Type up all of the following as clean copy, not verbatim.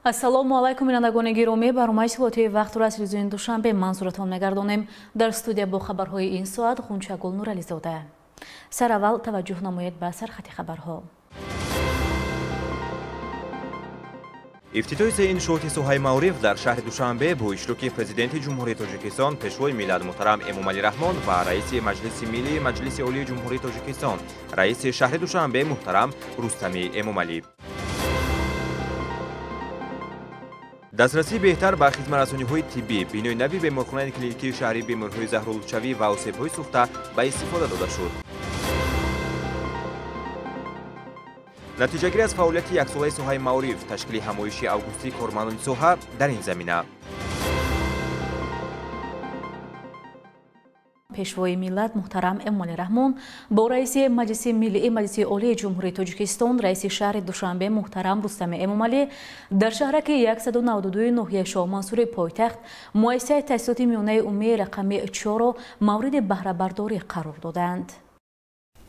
Ассалому алайкум, бинандагони гиромӣ. Барномаи иттилоотии вақтро аз телевизиони Душанбе манзуратон мегардонем. Дар студия бо хабарҳои ин соат Ғунчагул Нурализода. Сараввал таваҷҷӯҳ намоед ба сархати хабарҳо. Ифтитоҳи се иншооти соҳаи маориф дар шаҳри Душанбе бо иштироки Президенти Ҷумҳурии Тоҷикистон, Пешвои миллат муҳтарам Эмомалӣ Раҳмон ва Раиси Маҷлиси Миллӣ Маҷлиси Олии Ҷумҳурии Тоҷикистон, Раиси шаҳри Душанбе муҳтарам Рустами Эмомалӣ. Дастрасии беҳтар ба хизматрасониҳои тиббӣ, бинои нави беморхонаи клиникии шаҳрии бемориҳои заҳролудшавӣ ва осебҳои сӯхта ба истифода дода шуд. Натиҷагирӣ аз фаъолияти яксолаи соҳаи маориф, ташкили ҳамоиши августии кормандони соҳа дар ин замина. Пешвои миллат муҳтарам Эмомалӣ Раҳмон бо раиси Маҷлиси Миллии Маҷлиси Олии Ҷумҳурии Тоҷикистон, раиси шаҳри Душанбе муҳтарам Рустами Эмомалӣ дар шаҳраки 192 ноҳияи Шоҳмансури пойтахт муассисаи таҳсилоти миёнаи умумии рақами 4-ро мавриди баҳрабардорӣ қарор доданд.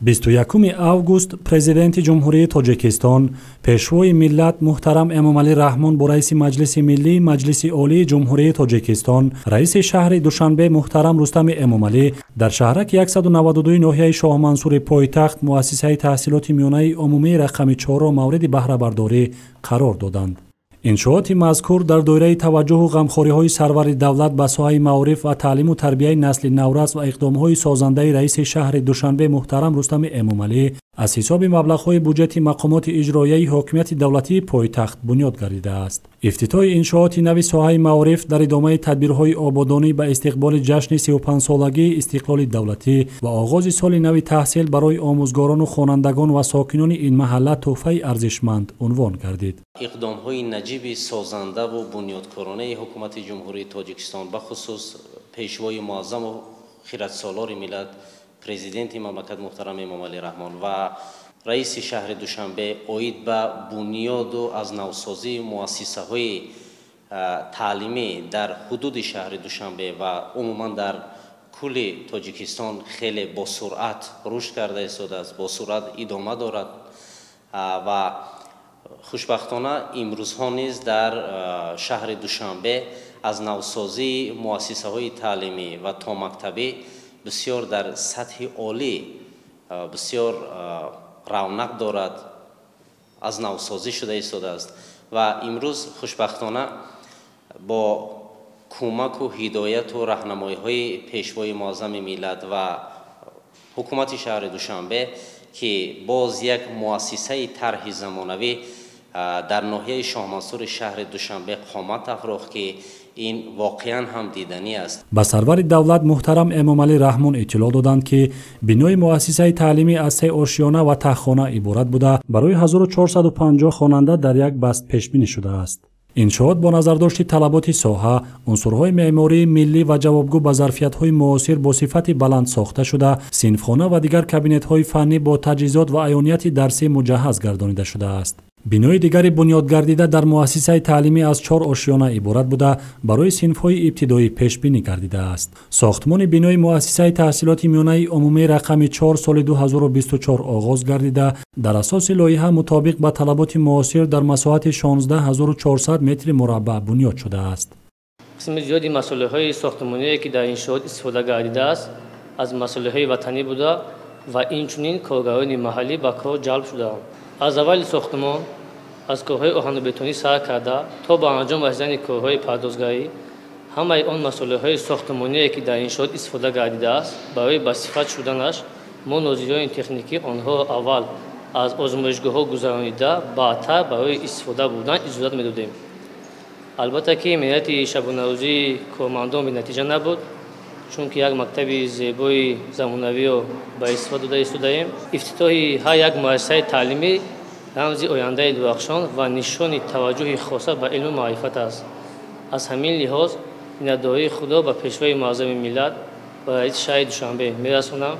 21 август Президенти Ҷумҳурии Тоҷикистон, Пешвои миллат муҳтарам Эмомалӣ Раҳмон бо раиси Маҷлиси Миллии Маҷлиси Олии Ҷумҳурии Тоҷикистон, раиси шаҳри Душанбе муҳтарам Рустами Эмомалӣ дар шаҳраки 192 ноҳияи Шоҳмансури пойтахт муассисаи таҳсилоти миёнаи умумии рақами 4-ро мавриди баҳрабардорӣ қарор доданд. Иншооти мазкур дар доираи таваҷҷӯҳу ғамхориҳои сарвари давлат ба соҳаи маориф ва таълиму тарбияи насли наврас ва иқдомҳои созандаи раиси шаҳри Душанбе муҳтарам Рустами Эмомалӣ аз ҳисоби маблағҳои буҷети мақомоти иҷроияи ҳокимияти давлатии пойтахт бунёд гардидааст. Ифтитоҳи иншооти нави соҳаи маориф дар идомаи тадбирҳои ободонӣ ба истиқболи ҷашни 35-солагии истиқлоли давлатӣ ва оғози соли нави таҳсил барои омӯзгорону хонандагон ва сокинони ин маҳалла тӯҳфаи арзишманд унвон гардид. Иқдомҳои наҷиби созандаву бунёдкоронаи ҳукумати Ҷумҳурии Тоҷикистон, бахусус Пешвои муаззаму хиратсолори миллат, Президенти мамлакат муҳтарам Эмомалӣ Раҳмон ва раиси шаҳри Душанбе оид ба бунёду аз навсозии муассисаҳои таълимӣ дар ҳудуди шаҳри Душанбе ва умуман дар кулли Тоҷикистон хеле босуръат рушд карда истодааст, босуръат идома дорад ва хушбахтона имрӯзҳо низ дар шаҳри Душанбе аз навсозии муассисаҳои таълимӣ ва томактабӣ бисёр дар сатҳи олӣ, бисёр равнақ дорад, аз навсозӣ шуда истодааст ва имрӯз хушбахтона бо кӯмаку ҳидояту раҳнамоиҳои Пешвои муаззами миллат ва ҳукумати шаҳри Душанбе, ки боз як муассисаи тарҳи замонавӣ дар ноҳияи Шоҳмансури шаҳри Душанбе қомат афрохт, ки ин воқеан ҳам диданӣ аст. Ба сарвари давлат муҳтарам Эмомалӣ Раҳмон иттилоъ доданд, ки бинои муассисаи таълимӣ аз се ошёна ва таҳхона иборат буда, барои 1450 хонанда дар як баст пешбинӣ шудааст. Иншоот бо назардошти талаботи соҳа, унсурҳои меъмории миллӣ ва ҷавобгӯ ба зарфиятҳои муосир бо сифати баланд сохта шуда, синфхона ва дигар кабинетҳои фаннӣ бо таҷҳизот ва аёнияти дарсӣ муҷаҳҳаз гардонида шудааст. Бинои дигари бунёдгардида дар муассисаи таълимӣ аз 4 ошёна иборат буда, барои синфҳои ибтидоӣ пешбинӣ гардидааст. Сохтмони бинои муассисаи таҳсилоти миёнаи умумии рақами 4 соли 2024 оғоз гардида, дар асоси лоиҳа мутобиқ ба талаботи муосир дар масоҳати 16400 метри мураббаъ бунёд шудааст. Қисми зиёди масолеҳҳои сохтмоние, ки дар иншоот истифода гардидааст, аз масолеҳҳои ватанӣ буда ва инчунин коргарони маҳаллӣ ба кор ҷалб шудаанд. Аз аввали сохтмон аз корҳои оҳанубетонӣ сар карда то ба анҷом расидани корҳои пардозгарӣ, ҳамаи он масолеҳҳои сохтмоние, ки дар иншоот истифода гардидааст, барои ба сифат шуданаш мо нозирони техникӣ онҳоро аввал аз озмоишгоҳҳо гузаронида, баъдтар барои истифода бурдан иҷозат медодем. Албатта ки меҳнати шабонарӯзии кормандон бенатиҷа набуд, чунки як мактаби зебои замонавиро ба истифода дода истодаем. Ифтитоҳи ҳар як муассисаи таълимӣ рамзи ояндаи дурахшон ва нишони таваҷҷӯҳи хоса ба илму маърифат аст. Аз ҳамин лиҳоз миннатдории худро ба Пешвои муаззами миллат ва раиси шаҳри Душанбе мерасонам,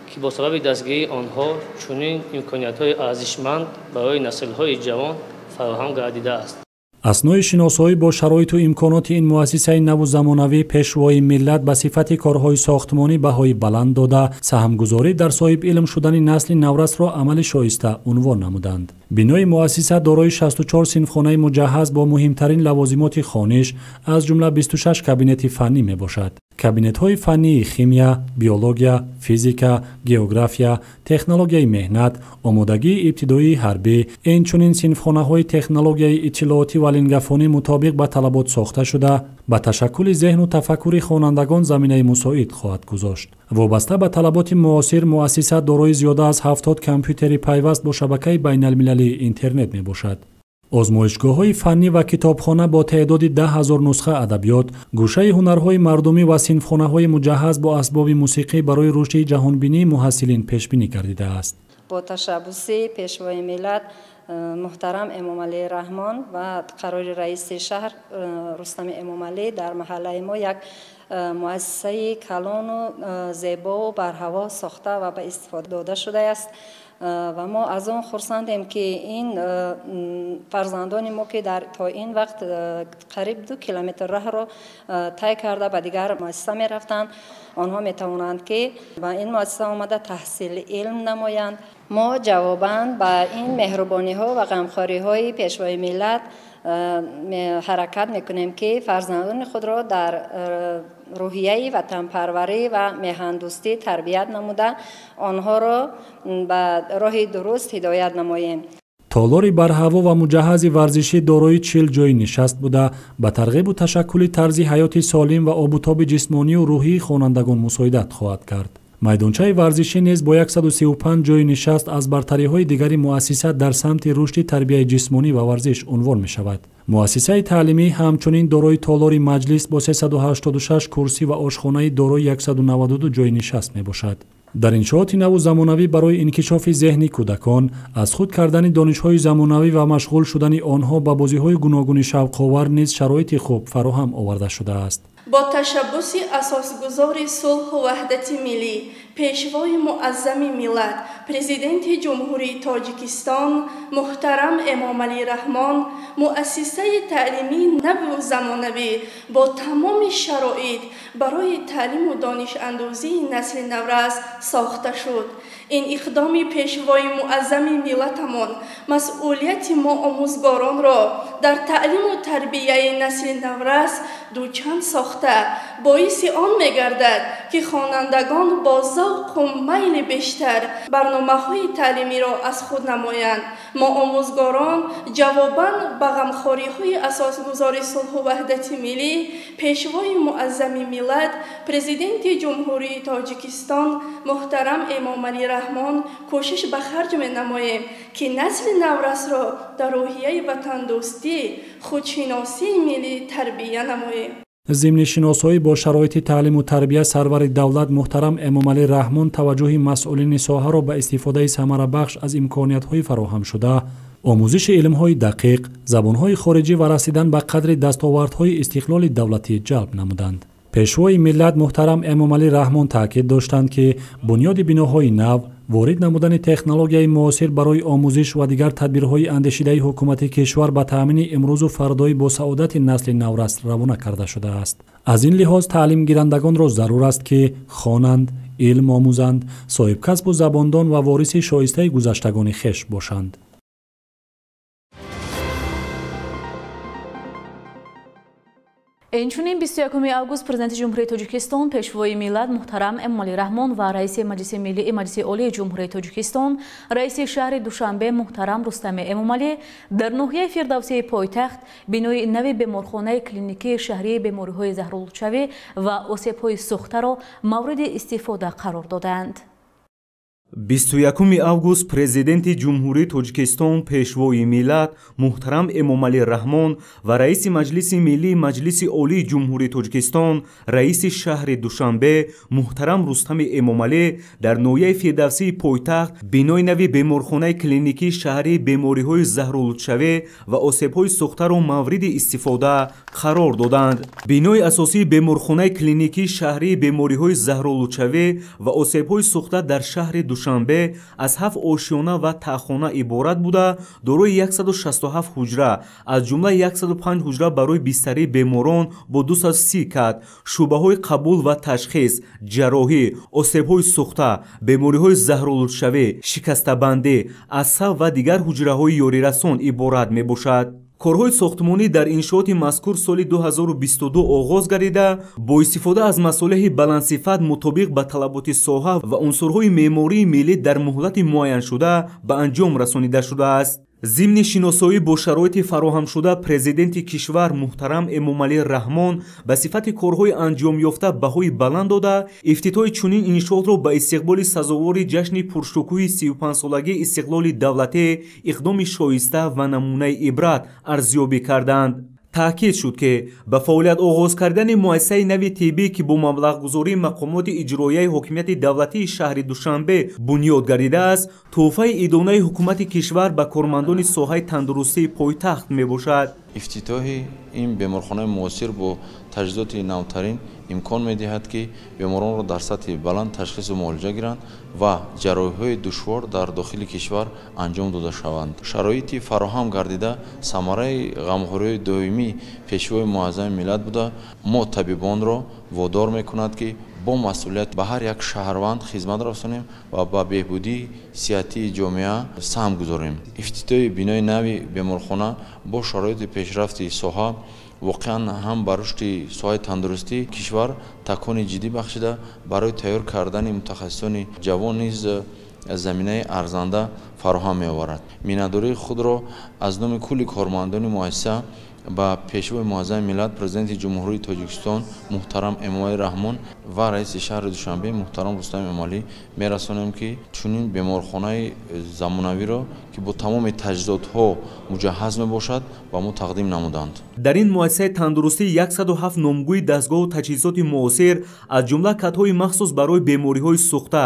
ки бо сабаби дастгирии онҳо чунин имкониятҳои арзишманд барои наслҳои ҷавон фароҳам гардидааст. Аснои шиносоӣ бо шароиту имконоти ин муассисаи наву замонавӣ Пешвои миллат ба сифати корҳои сохтмонӣ баҳои баланд дода, саҳмгузорӣ дар соҳиб илм шудани насли наврасро амали шоиста унвон намуданд. Бинои муассиса дорои 64 синфхонаи муҷаҳҳаз бо муҳимтарин лавозимоти хониш, аз ҷумла 26 кабинети фаннӣ мебошад. Кабинетҳои фаннии химия, биология, физика, география, технологияи меҳнат, омодагии ибтидоии ҳарбӣ, инчунин синфхонаҳои технологияи иттилоотӣ ва лингафонӣ мутобиқ ба талабот сохта шуда, ба ташаккули зеҳну тафаккури хонандагон заминаи мусоид хоҳад гузошт. Вобаста ба талаботи муосир муассиса дорои зиёда аз 70 компютери пайваст бо шабакаи байналмилалии интернет мебошад. Озмоишгоҳҳои фаннӣ ва китобхона бо теъдоди 10 000 нусха адабиёт, гӯшаи ҳунарҳои мардумӣ ва синфхонаҳои муҷаҳҳаз бо асбоби мусиқӣ барои рушди ҷаҳонбинии муҳассилин пешбинӣ гардидааст. Бо ташаббуси Пешвои миллат муҳтарам Эмомалӣ Раҳмон ва қарори раиси шаҳр Рустами Эмомалӣ дар маҳаллаи мо як муассисаи калону зебову барҳаво сохта ва ба истифода дода шудааст. Ва мо аз он хурсандем, ки ин фарзандони мо, ки то ин вақт қариб 2 километр роҳро тай карда ба дигар муассиса мерафтанд, онҳо метавонанд, ки ба ин муассиса омада таҳсили илм намоянд. Мо ҷавобан ба ин меҳрубониҳо ва ғамхориҳои Пешвои миллат ҳаракат мекунем, ки фарзандони худро дар рӯҳияи ватанпарварӣ ва меҳандӯстӣ тарбият намуда, онҳоро ба роҳи дуруст ҳидоят намоем. Толори барҳаво ва муҷаҳҳази варзишӣ дорои 40 ҷойи нишаст буда, ба тарғибу ташаккули тарзи ҳаёти солим ва обутоби ҷисмонию рӯҳии хонандагон мусоидат хоҳад кард. Майдончаи варзишӣ низ бо 135 ҷойи нишаст аз бартариҳои дигари муассиса дар самти рушди тарбияи ҷисмонӣ ва варзиш унвон мешавад. Муассисаи таълимӣ ҳамчунин дорои толори маҷлис бо 386 курсӣ ва ошхонаи дорои 192 ҷойи нишаст мебошад. Дар иншооти наву замонавӣ барои инкишофи зеҳни кӯдакон, аз худ кардани донишҳои замонавӣ ва машғул шудани онҳо ба бозиҳои гуногуни шавқовар низ шароити хуб фароҳам оварда шудааст. Бо ташаббуси асосгузори сулҳу ваҳдати миллӣ, Пешвои муаззами миллат, Президенти Ҷумҳурии Тоҷикистон муҳтарам Эмомалӣ Раҳмон муассисаи таълимии наву замонавӣ бо тамоми шароит барои таълиму донишандӯзии насли наврас сохта шуд. Ин иқдоми Пешвои муаззами миллатамон масъулияти мо омӯзгоронро дар таълиму тарбияи насли наврас дучанд сохта, боиси он мегардад, ки хонандагон бо завқу майли бештар барномаҳои таълимиро аз худ намоянд. Мо омӯзгорон ҷавобан ба ғамхориҳои асосгузори сулҳу ваҳдати миллӣ, Пешвои муаззами миллат, Президенти Ҷумҳурии Тоҷикистон муҳтарам Эмомалӣ Раҳмон кӯшиш ба харҷ менамоем, ки насли наврасро дар рӯҳияи ватандӯстӣ, худшиносии миллӣ тарбия намоем. Зимни шиносоӣ бо шароити таълиму тарбия сарвари давлат муҳтарам Эмомалӣ Раҳмон таваҷҷӯҳи масъулини соҳаро ба истифодаи самарабахш аз имкониятҳои фароҳамшуда, омӯзиши илмҳои дақиқ, забонҳои хориҷӣ ва расидан ба қадри дастовардҳои истиқлоли давлатӣ ҷалб намуданд. Пешвои миллат муҳтарам Эмомалӣ Раҳмон таъкид доштанд, ки бунёди биноҳои нав, ворид намудани технологияи муосир барои омӯзиш ва дигар тадбирҳои андешидаи ҳукумати кишвар ба таъмини имрӯзу фардои босаодати насли наврас равона карда шудааст. Аз ин лиҳоз таълимгирандагонро зарур аст, ки хонанд, илм омӯзанд, соҳибкасбу забондон ва вориси шоистаи гузаштагони хеш бошанд. Инчунин 21 август Президенти Ҷумҳурии Тоҷикистон, Пешвои миллат муҳтарам Эмомалӣ Раҳмон ва Раиси Маҷлиси Миллии Маҷлиси Олии Ҷумҳурии Тоҷикистон, Раиси шаҳри Душанбе муҳтарам Рустами Эмомалӣ дар ноҳияи Фирдавсии пойтахт бинои нави беморхонаи клиникии шаҳрии бемориҳои заҳролудшавӣ ва осебҳои сӯхтаро мавриди истифода қарор доданд. 21 август Президенти Ҷумҳурии Тоҷикистон, Пешвои миллат муҳтарам Эмомалӣ Раҳмон ва Раиси Маҷлиси Миллии Маҷлиси Олии Ҷумҳурии Тоҷикистон, Раиси шаҳри Душанбе муҳтарам Рустами Эмомалӣ дар ноҳияи Фирдавсии пойтахт бинои нави беморхонаи клиникии шаҳрии бемориҳои заҳролудшавӣ ва осебҳои сӯхтаро мавриди истифода қарор доданд. Бинои асосии беморхонаи клиникии шаҳрии бемориҳои заҳролудшавӣ ва осебҳои сӯхта дар шаҳри Душанбе Душанбе аз 7 ошёна ва таъхона иборат буда, дорои 167 ҳуҷра, аз ҷумла 105 ҳуҷра барои бистарии беморон бо 230 кат, шӯъбаҳои қабул ва ташхис, ҷарроҳӣ, осебҳои сӯхта, бемориҳои заҳролудшавӣ, шикастабандӣ, асаб ва дигар ҳуҷраҳои ёрирасон иборат мебошад. Корҳои сохтмонӣ дар иншооти мазкур соли 2022 оғоз гардида, бо истифода аз масолеҳи баландсифат мутобиқ ба талаботи соҳа ва унсурҳои меъмории миллӣ дар муҳлати муайяншуда ба анҷом расонида шудааст. Зимни шиносоӣ бо шароити фароҳамшуда президенти кишвар муҳтарам Эмомалӣ Раҳмон ба сифати корҳои анҷомёфта баҳои баланд дода, ифтитоҳи чунин иншоотро ба истиқболи сазовори ҷашни пуршукӯҳи 35-солагии истиқлоли давлатӣ иқдоми шоиста ва намунаи ибрат арзёбӣ карданд. Таъкид шуд, ки ба фаъолият оғоз кардани муассисаи нави тиббӣ, ки бо маблағгузории мақомоти иҷроияи ҳокимияти давлатии шаҳри Душанбе бунёд гардидааст, тӯҳфаи идонаи ҳукумати кишвар ба кормандони соҳаи тандурустии пойтахт мебошад. Ифтитоҳи ин беморхонаи муосир бо таҷҳизоти навтарин имкон медиҳад, ки беморонро дар сатҳи баланд ташхису муолиҷа гиранд ва ҷарроҳиҳои душвор дар дохили кишвар анҷом дода шаванд. Шароити фароҳам гардида самараи ғамхориҳои доимии пешвои муаззами миллат буда, мо табибонро водор мекунад, ки бо масъулият ба ҳар як шаҳрванд хизмат расонем ва ба беҳбудии сиҳатии ҷомеа саҳм гузорем. Ифтитоҳи бинои нави беморхона бо шароити пешрафти соҳа воқеан ҳам ба рушди соҳаи тандурустии кишвар такони ҷиддӣ бахшида, барои тайёр кардани мутахассисони ҷавон низ заминаи арзанда фароҳам меоварад. Миннатдории худро аз номи кулли кормандони муассиса ба пешвои муаззами миллат, президенти Ҷумҳурии Тоҷикистон муҳтарам Эмомалӣ Раҳмон ва раиси шаҳри Душанбе муҳтарам Рустам Эмомалӣ мерасонем, ки чунин беморхонаи замонавиро, ки бо тамоми таҷҳизотҳо муҷаҳҳаз мебошад, ба мо тақдим намуданд. Дар ин муассисаи тандурустӣ 107 номгӯи дастгоҳу таҷҳизоти муосир, аз ҷумла катҳои махсус барои бемориҳои сӯхта,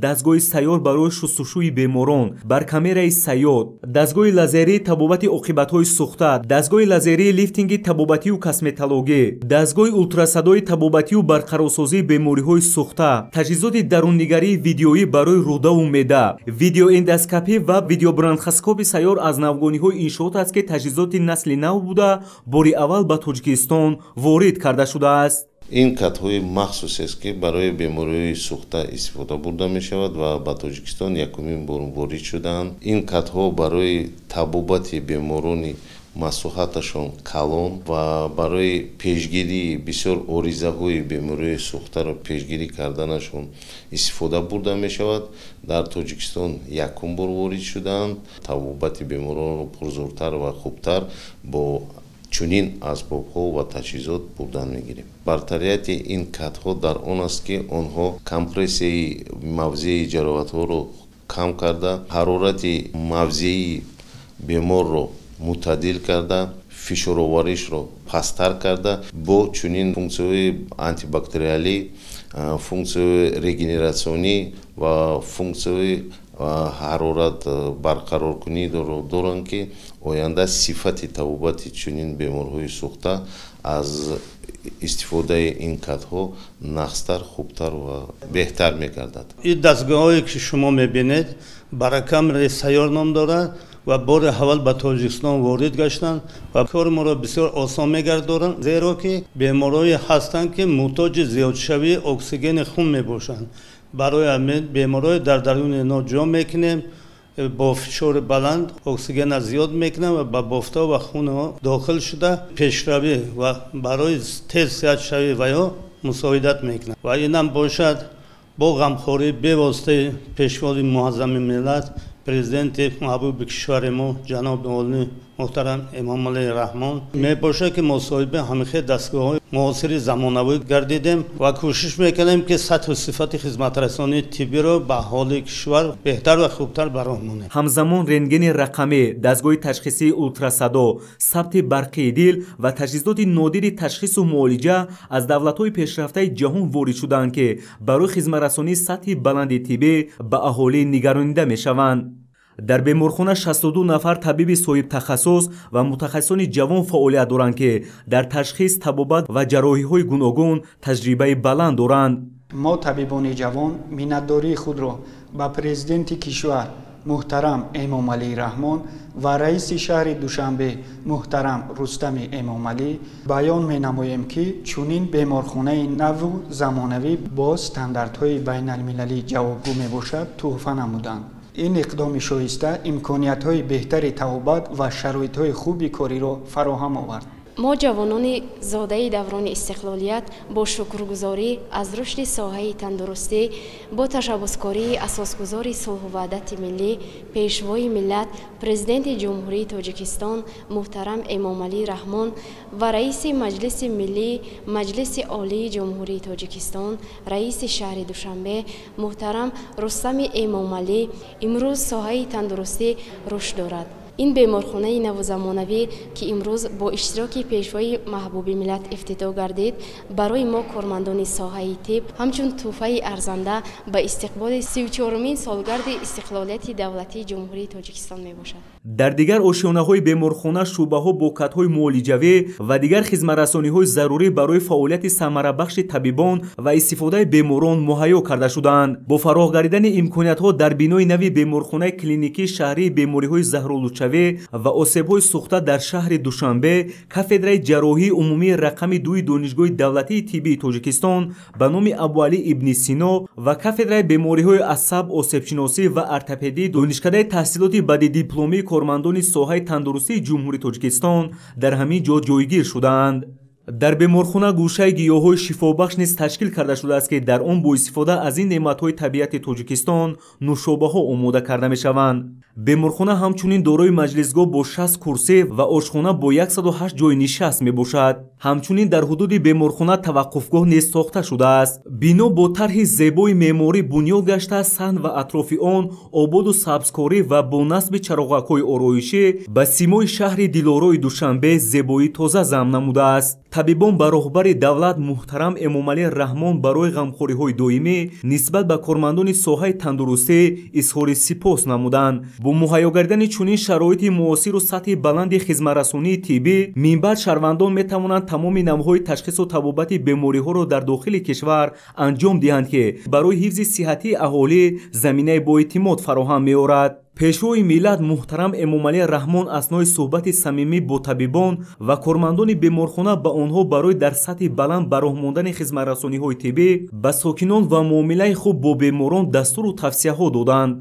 дастгоҳи сайёр барои шустушӯи беморон, баркамераи сайёд, дастгоҳи лазерии табобати оқибатҳои сӯхта, дастгоҳи лазерии лифтинги табобатию косметологӣ, дастгоҳи ултрасадои табобатию барқарорсозии бемориҳои сӯхта, таҷҳизоти даруннигарии видеоӣ барои рӯдаву меъда, видеоэндоскопӣ ва видеобронхоскопи сайёр аз навгониҳои иншоот аст, ки таҷҳизоти насли нав буда, бори аввал ба Тоҷикистон ворид карда шудааст. Ин катҳои махсусест, ки барои бемориҳои сӯхта истифода бурда мешавад ва ба Тоҷикистон якумин бор ворид шудаанд. Ин катҳо барои табобати беморони масоҳаташон калон ва барои пешгирии бисёр оризаҳои бемориҳои сӯхтаро пешгирӣ карданашон истифода бурда мешавад. Дар Тоҷикистон якум бор ворид шудаанд. Табобати беморонро пурзӯртар ва хубтар бо чунин асбобҳо ва таҷҳизот бурдан мегирем. Бартарияти ин катҳо дар он аст, ки онҳо компрессияи мавзеи ҷароҳатҳоро кам карда, ҳарорати мавзеи беморро мутадил карда, фишороваришро пасттар карда, бо чунин функсияҳои антибактериалӣ, функсияҳои регенератсионӣ ва функсияҳои ҳарорат барқароркунӣ доранд, ки оянда сифати табобати чунин беморҳои сӯхта аз истифодаи ин катҳо нағзтар, хубтар ва беҳтар мегардад. Ин дастгоҳҳое, ки шумо мебинед, баракамераи сайёр ном дорад ва бори аввал ба Тоҷикистон ворид гаштанд ва кори моро бисёр осон мегардоранд, зеро ки беморҳое ҳастанд, ки муҳтоҷи зиёдшавии оксигени хун мебошанд. Барои ҳамин беморҳое дар даруни инҳо ҷо мекунем, бо фишори баланд оксигенро зиёд мекунем ва ба бофтҳо ва хунҳо дохил шуда пешравӣ ва барои тез сиҳатшавӣ ва ё мусоидат мекунад. Ва инам бошад бо ғамхории бевоситаи пешвои муаззами миллат, президенти маҳбуби кишвари мо ҷаноби олӣ муҳтарам Эмомалӣ Раҳмон мебошад, ки мо соҳиби ҳамихел дастгоҳҳои муосири замонавӣ гардидем ва кӯшиш мекунем, ки сатҳу сифати хизматрасонии тиббиро ба аҳолии кишвар беҳтар ва хубтар ба роҳ монем. Ҳамзамон рентгени рақамӣ, дастгоҳи ташхисии ултрасадо, сабти барқии дил ва таҷҳизоти нодири ташхису муолиҷа аз давлатҳои пешрафтаи ҷаҳон ворид шудаанд, ки барои хизматрасонии сатҳи баланди тиббӣ ба аҳолӣ нигаронида мешаванд. Дар беморхона 62 нафар табиби соҳибтахассус ва мутахассисони ҷавон фаъолият доранд, ки дар ташхис, табобат ва ҷарроҳиҳои гуногун таҷрибаи баланд доранд. Мо табибони ҷавон миннатдории худро Ба президенти кишвар муҳтарам Эмомалӣ Раҳмон ва раиси шаҳри Душанбе муҳтарам Рустами Эмомалӣ баён менамоем, ки чунин беморхонаи наву замонавӣ бо стандартҳои байналмилалӣ ҷавобгӯ мебошад туҳфа намуданд. Ин иқдоми шоиста имкониятҳои беҳтари табобат ва шароитҳои хуби кориро фароҳам овард. Мо ҷавонони зодаи даврони истиқлолият бо шукргузорӣ аз рушди соҳаи тандурустӣ, бо ташаббускории асосгузори сулҳу ваҳдати миллӣ, Пешвои миллат, Президенти Ҷумҳурии Тоҷикистон муҳтарам Эмомалӣ Раҳмон ва раиси Маҷлиси миллӣ Маҷлиси Олии Ҷумҳурии Тоҷикистон, раиси шаҳри Душанбе муҳтарам Рустами Эмомалӣ имрӯз соҳаи тандурустӣ рушд дорад. Ин беморхонаи наву замонавӣ, ки имрӯз бо иштироки Пешвои маҳбуби миллат ифтитоҳ гардид, барои мо, кормандони соҳаи тиб, ҳамчун тӯҳфаи арзанда ба истиқболи 34-умин солгарди истиқлолияти давлатии Ҷумҳурии Тоҷикистон мебошад. Дар дигар ошёнаҳои беморхона шӯъбаҳо бо катҳои муолиҷавӣ ва дигар хизматрасониҳои зарурӣ барои фаъолияти самарабахши табибон ва истифодаи беморон муҳайё карда шудаанд. Бо фароҳ гардидани имкониятҳо дар бинои нави беморхонаи клиникии шаҳрии бемориҳои заҳролудшавӣ ва осебҳои сӯхта дар шаҳри Душанбе, кафедраи ҷарроҳии умумии рақами 2 Донишгоҳи давлатии тиббии Тоҷикистон ба номи Абуалӣ ибни Сино ва кафедраи бемориҳои асаб, осебшиносӣ ва ортопедии Донишкадаи таҳсилоти баъдидипломии кормандони соҳаи тандурустии Ҷумҳурии Тоҷикистон дар ҳамин ҷо ҷойгир шудаанд. Дар беморхона гӯшаи гиёҳҳои шифобахш низ ташкил карда шудааст, ки дар он бо истифода аз ин неъматҳои табиати Тоҷикистон нӯшобаҳо омода карда мешаванд. Беморхона ҳамчунин дорои маҷлисгоҳ бо 60 курсӣ ва ошхона бо 108 ҷойи нишаст мебошад. Ҳамчунин дар ҳудуди беморхона таваққуфгоҳ низ сохта шудааст. Бино бо тарҳи зебои меъморӣ бунёд гашта, саҳн ва атрофи он ободу сабзкорӣ ва бо насби чароғакҳои ороишӣ ба симои шаҳри дилорои Душанбе зебоии тоза зам намудааст. Табибон ба роҳбари давлат муҳтарам Эмомалӣ Раҳмон барои ғамхориҳои доимӣ нисбат ба кормандони соҳаи тандурустӣ изҳори сипос намуданд. Бо муҳайё гардидани чунин шароити муосиру сатҳи баланди хизматрасонии тиббӣ, минбаъд шаҳрвандон метавонанд тамоми навъҳои ташхису табобати бемориҳоро дар дохили кишвар анҷом диҳанд, ки барои ҳифзи сиҳатии аҳолӣ заминаи боэътимод фароҳам меорад. Пешвои миллат муҳтарам Эмомалӣ Раҳмон аснои суҳбати самимӣ бо табибон ва кормандони беморхона ба онҳо барои дар сатҳи баланд ба роҳ мондани хизматрасониҳои тиббӣ ба сокинон ва муомилаи хуб бо беморон дастуру тавсияҳо доданд.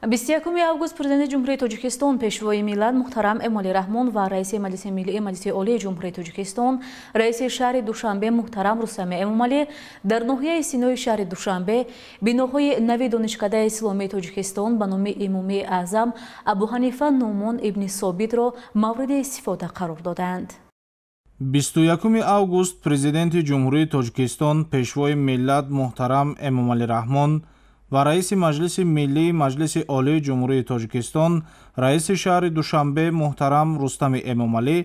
21 август Президенти Ҷумҳурии Тоҷикистон, Пешвои миллат муҳтарам Эмомалӣ Раҳмон ва раиси Маҷлиси миллии Маҷлиси Олии Ҷумҳурии Тоҷикистон, раиси шаҳри Душанбе муҳтарам Рустами Эмомалӣ дар ноҳияи Синои шаҳри Душанбе биноҳои нави Донишкадаи исломии Тоҷикистон ба номи Имоми Аъзам Абуҳанифа Нуъмон ибни Собитро мавриди истифода қарор доданд. 21 август Президенти Ҷумҳурии Тоҷикистон, Пешвои миллат муҳтарам Эмомалӣ Раҳмон ва раиси Маҷлиси миллии Маҷлиси Олии Ҷумҳурии Тоҷикистон, раиси шаҳри Душанбе муҳтарам Рустами Эмомалӣ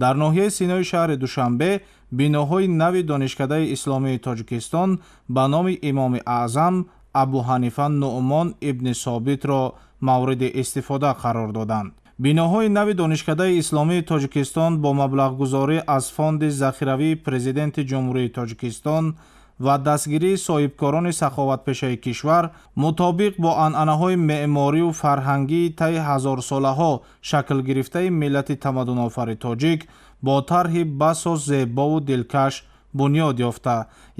дар ноҳияи Синои шаҳри Душанбе биноҳои нави Донишкадаи исломии Тоҷикистон ба номи Имоми Аъзам Абуҳанифа Нуъмон ибни Собитро мавриди истифода қарор доданд. Биноҳои нави Донишкадаи исломии Тоҷикистон бо маблағгузорӣ аз Фонди захиравии Президенти Ҷумҳурии Тоҷикистон ва дастгирии соҳибкорони саховатпешаи кишвар мутобиқ бо анъанаҳои меъморию фарҳангии таи ҳазорсолаҳо шакл гирифтаи миллати тамаддунофари тоҷик бо тарҳи басо зебову дилкаш бунёд ёфта,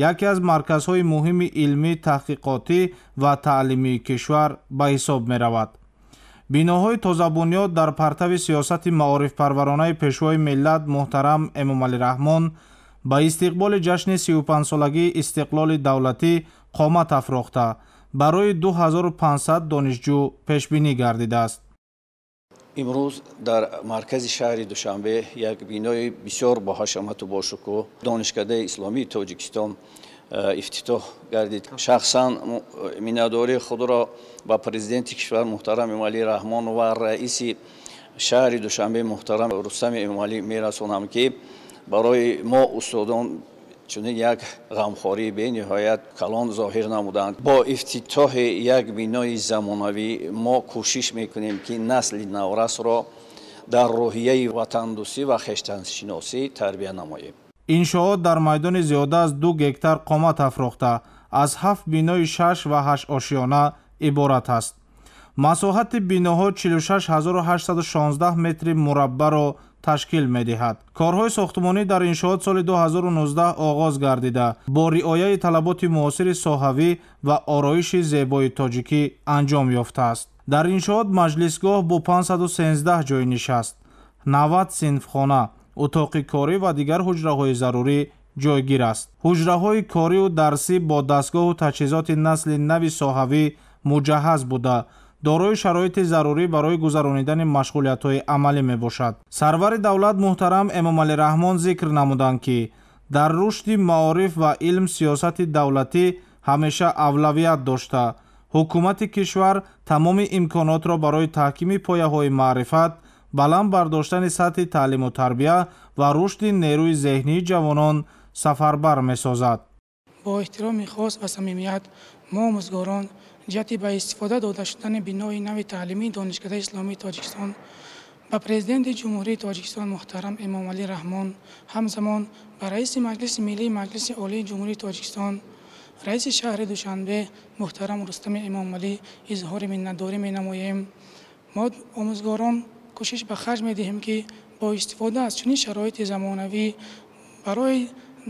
яке аз марказҳои муҳими илмӣ, таҳқиқотӣ ва таълимии кишвар ба ҳисоб меравад. Биноҳои тозабунёд дар партави сиёсати маорифпарваронаи Пешвои миллат муҳтарам Эмомалӣ Раҳмон ба истиқболи ҷашни 35-солагии истиқлоли давлатӣ қомат афрохта, барои 2500 донишҷӯ пешбинӣ гардидааст. Имрӯз дар маркази шаҳри Душанбе як бинои бисёр боҳашамату бошукӯҳ Донишкадаи исломии Тоҷикистон ифтитоҳ гардид. Шахсан миннатдории худро ба президенти кишвар муҳтарам Эмомалӣ Раҳмон ва раиси шаҳри Душанбе муҳтарам Рустами Эмомалӣ мерасонам, ки барои мо устодон чунин як ғамхории бениҳоят калон зоҳир намуданд. Бо ифтитоҳи як бинои замонавӣ мо кӯшиш мекунем, ки насли наврасро дар рӯҳияи ватандӯстӣ ва хештаншиносӣ тарбия намоем. Иншоот дар майдони зиёда аз 2 гектар қомат афрохта, аз 7 бинои 6 ва 8 ошёна иборат аст. Масоҳати биноҳо 46816 метри мураббаъро ташкил медиҳад. Корҳои сохтмонӣ дар иншоот соли 2019 оғоз гардида, бо риояи талаботи муосири соҳавӣ ва ороиши зебои тоҷикӣ анҷом ёфтааст. Дар иншоот маҷлисгоҳ бо 513 ҷойи нишаст, 90 синфхона, утоқи корӣ ва дигар ҳуҷраҳои зарурӣ ҷойгир аст. Ҳуҷраҳои корию дарсӣ бо дастгоҳу таҷҳизоти насли нави соҳавӣ муҷаҳҳаз буда, дорои шароити зарурӣ барои гузаронидани машғулиятҳои амалӣ мебошад. Сарвари давлат муҳтарам Эмомалӣ Раҳмон зикр намуданд, ки дар рушди маориф ва илм сиёсати давлатӣ ҳамеша авлавият дошта, ҳукумати кишвар тамоми имконотро барои таҳкими пояҳои маърифат, баланд бардоштани сатҳи таълиму тарбия ва рушди нерӯи зеҳнии ҷавонон сафарбар месозад. Бо эҳтироми хос ва самимият мо омӯзгорон ҷиҳати ба истифода дода шудани бинои нави таълимии Донишкадаи Исломии Тоҷикистон ба Президенти Ҷумҳурии Тоҷикистон муҳтарам Эмомалӣ Раҳмон, ҳамзамон ба Раиси Маҷлиси Миллии Маҷлиси Олии Ҷумҳурии Тоҷикистон, Раиси шаҳри Душанбе муҳтарам Рустами Эмомалӣ изҳори миннатдорӣ менамоем. Мо омӯзгорон кӯшиш ба харҷ медиҳем, ки бо истифода аз чунин шароити замонавӣ барои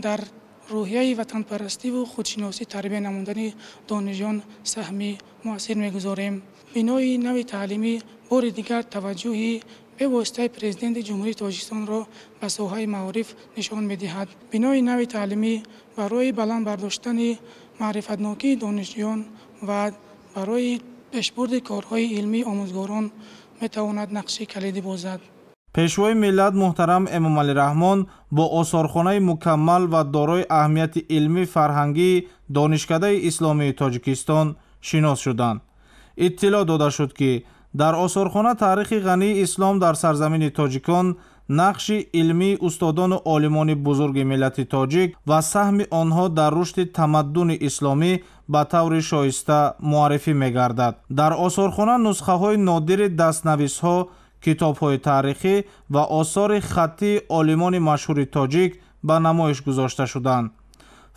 дар рӯҳияи ватанпарастиву худшиносӣ тарбия намудани донишҷӯён саҳми муассир мегузорем. Бинои нави таълимӣ бори дигар таваҷҷӯҳи бевоситаи Президенти Ҷумҳурии Тоҷикистонро ба соҳаи маориф нишон медиҳад. Бинои нави таълимӣ барои баланд бардоштани маърифатнокии донишҷӯён ва барои пешбурди корҳои илмии омӯзгорон метавонад нақши калидӣ бозад. Пешвои миллат муҳтарам Эмомалӣ Раҳмон бо осорхонаи мукаммал ва дорои аҳамияти илмӣ фарҳангии Донишкадаи Исломии Тоҷикистон шинос шуданд. Иттилоъ дода шуд, ки дар осорхона таърихи ғании ислом дар сарзамини тоҷикон, нақши илмии устодону олимони бузурги миллати тоҷик ва саҳми онҳо дар рушди тамаддуни исломӣ ба таври шоиста муаррифӣ мегардад. Дар осорхона нусхаҳои нодири дастнависҳо, китобҳои таърихӣ ва осори хаттии олимони машҳури тоҷик ба намоиш гузошта шуданд.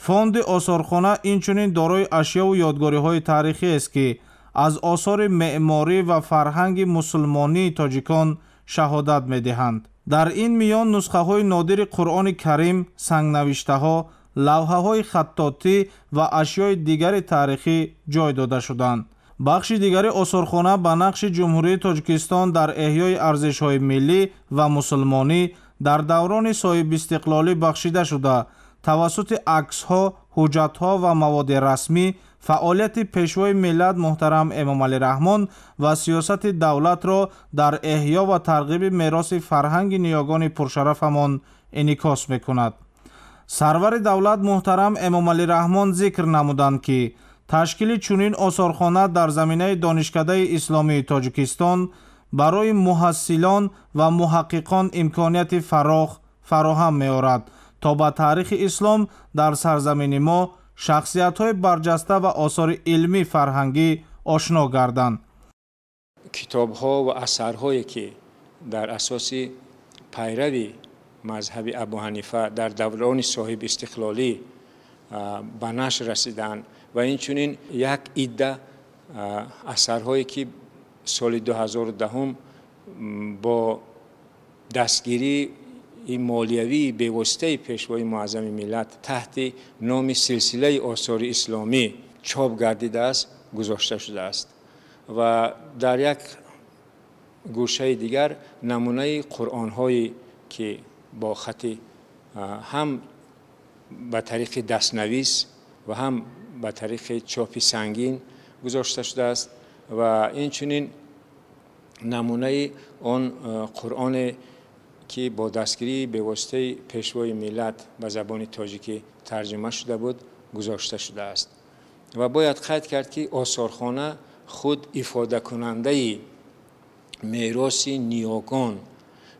Фонди осорхона инчунин дорои ашёву ёдгориҳои таърихиест, ки аз осори меъморӣ ва фарҳанги мусулмонии тоҷикон шаҳодат медиҳанд. Дар ин миён нусхаҳои нодири Қуръони Карим, сангнавиштаҳо, лавҳаҳои хаттотӣ ва ашёи дигари таърихӣ ҷой дода шуданд. Бахши дигари осорхона ба нақши Ҷумҳурии Тоҷикистон дар эҳёи арзишҳои миллӣ ва мусулмонӣ дар даврони соҳибистиқлолӣ бахшида шуда, тавассути аксҳо, ҳуҷҷатҳо ва маводи расмӣ фаъолияти Пешвои миллат муҳтарам Эмомалӣ Раҳмон ва сиёсати давлатро дар эҳё ва тарғиби мероси фарҳанги ниёгони пуршарафамон инъикос мекунад. Сарвари давлат муҳтарам Эмомалӣ Раҳмон зикр намуданд, ки ташкили чунин осорхона дар заминаи Донишкадаи Исломии Тоҷикистон барои муҳассилон ва муҳаққиқон имконияти фарох фароҳам меорад, то ба таърихи ислом дар сарзамини мо, шахсиятҳои барҷаста ва осори илмӣ фарҳангӣ ошно гарданд. Китобҳо ва асарҳое, ки дар асоси пайрави мазҳаби Абу Ҳанифа дар даврони соҳибистиқлолӣ ба нашр расиданд ва инчунин як идда асарҳое, ки соли 2010 бо дастгирии молиявии бевоситаи Пешвои муаззами миллат таҳти номи силсилаи осори исломӣ чоп гардидааст, гузошта шудааст. Ва дар як гӯшаи дигар намунаи қуръонҳое, ки бо хати ҳам ба тариқи дастнавис ва ҳам ба тариқи чопи сангин гузошта шудааст ва инчунин намунаи он қуръоне, ки бо дастгирии бевоситаи Пешвои миллат ба забони тоҷикӣ тарҷума шуда буд, гузошта шудааст. Ва бояд қайд кард, ки осорхона худ ифодакунандаи мероси ниёгон,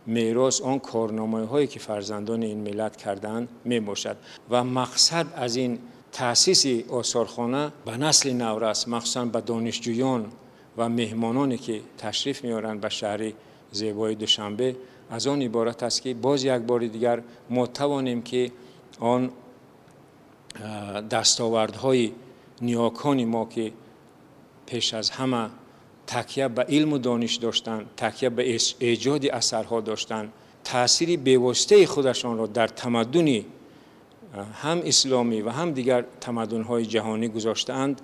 мерос он корномаҳое, ки фарзандони ин миллат кардаанд, мебошад. Ва мақсад аз ин таъсиси осорхона ба насли наврас, махсусан ба донишҷӯён ва меҳмононе, ки ташриф меоранд ба шаҳри зебои Душанбе, аз он иборат аст, ки боз як бори дигар мо тавонем, ки Он дастовардҳои ниёкони мо, ки пеш аз ҳама такя ба илму дониш доштанд, такя ба эҷоди асарҳо доштанд, таъсири бевоситаи худашонро дар тамаддуни ҳам исломӣ ва ҳам дигар тамаддунҳои ҷаҳонӣ гузоштаанд,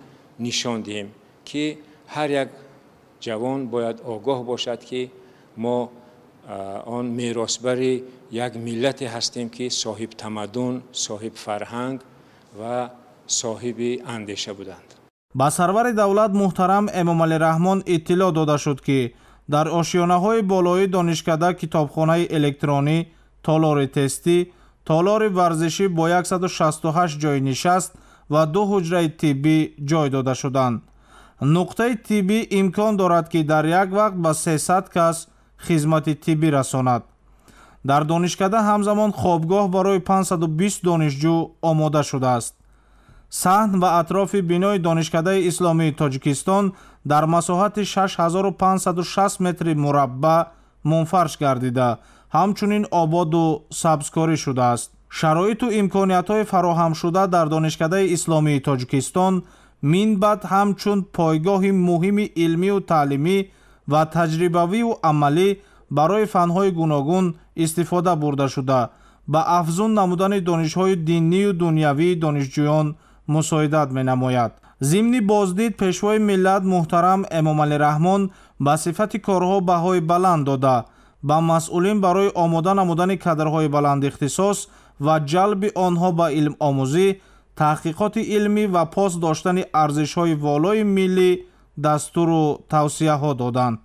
нишон диҳем, ки ҳар як ҷавон бояд огоҳ бошад, ки мо он меросбари як миллате ҳастем, ки соҳиб тамаддун, соҳиб фарҳанг ва соҳиби андеша буданд. Ба сарвари давлат муҳтарам Эмомалӣ Раҳмон иттилоъ дода шуд, ки дар ошёнаҳои болоии донишкада китобхонаи электронӣ, толори тестӣ, толори варзишӣ бо 168 ҷойи нишаст ва 2 ҳуҷраи тиббӣ ҷой дода шуданд. Нуқтаи тиббӣ имкон дорад, ки дар як вақт ба 300 кас хизмати тиббӣ расонад. Дар донишкада ҳамзамон хобгоҳ барои 520 донишҷӯ омода шудааст. Саҳн ва атрофи бинои Донишкадаи Исломии Тоҷикистон дар масоҳати 6560 метри мураббаъ мунфарш гардида, ҳамчунин ободу сабзкорӣ шудааст. Шароиту имкониятҳои фароҳамшуда дар Донишкадаи Исломии Тоҷикистон минбаъд ҳамчун пойгоҳи муҳими илмию таълимӣ ва таҷрибавию амалӣ барои фанҳои гуногун истифода бурда шуда, ба афзун намудани донишҳои диннию дунявии донишҷӯён мусоидат менамояд. Зимни боздид Пешвои миллат муҳтарам Эмомалӣ Раҳмон ба сифати корҳо баҳои баланд дода, ба масъулин барои омода намудани кадрҳои баландихтисос ва ҷалби онҳо ба илмомӯзӣ, таҳқиқоти илмӣ ва пос доштани арзишҳои волои миллӣ дастуру тавсияҳо доданд.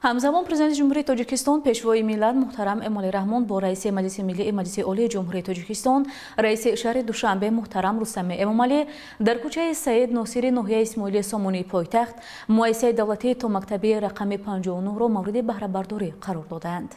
Ҳамзамон Президенти Ҷумҳурии Тоҷикистон, Пешвои миллат муҳтарам Эмомалӣ Раҳмон бо раиси Маҷлиси Миллии Маҷлиси Олии Ҷумҳурии Тоҷикистон, раиси шаҳри Душанбе муҳтарам Рустами Эмомалӣ дар кӯчаи Саид Носири ноҳияи Исмоили Сомонии пойтахт муассисаи давлатии томактабии рақами 59-ро мавриди баҳрабардорӣ қарор додаанд.